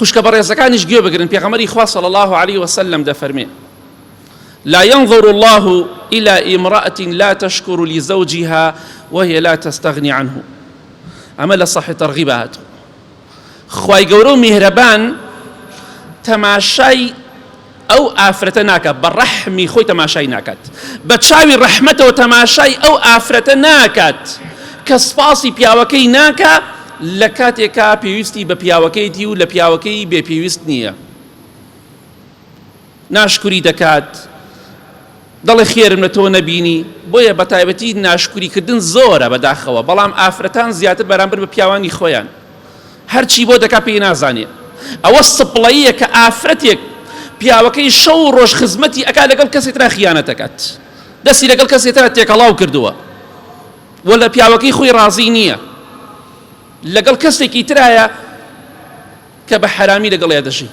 خوشکە بەڕێزەکانیش گوێ بگرن پێغەمبەری خوا صلی الله علیه وسلم دەفەرمێ لا ينظر الله إلى امرأة لا تشكر لزوجها وهي لا تستغني عنه ئەمە لە صحیح ترغیب هاتوو خوای گەورە و میهرەبان تەماشای ئەو ئافرەتە ناکات بە ڕەحمی خۆی تەماشای ناکات بە چاوی ڕەحمەتەوە تەماشای ئەو ئافرەتە ناکات کە سپاسی پیاوەکەی ناکا لە کاتێکا پێویستی بە پیاوەکەیتی و لە پیاوەکەی بێ پێویست نییە ناشکوری دەکات دەڵێ خێرم لە تۆ نەبینی بۆیە بە تایبەتی ناشکوری کردن زۆرە بەداخەوە بەڵام ئافرەتان زیاتر بەرامبەر بە پیاوانی خۆیان هەرچی بۆ دەکا پێی نازانێ ئەوە سپڵەییە کە ئافرەتێک پیاوەکەی شەو و ڕۆژ خزمەتی ئەکا لەگەڵ کەسێک ترا خیانەت ئەکات دەستی لەگەڵ کەسێک ترا تێکەڵاو کردووە و لە پیاوەکەی خۆی ڕازی نییە لەگەڵ کەسێکی ترایە کە بە حەرامی لەگەڵیا دەژی.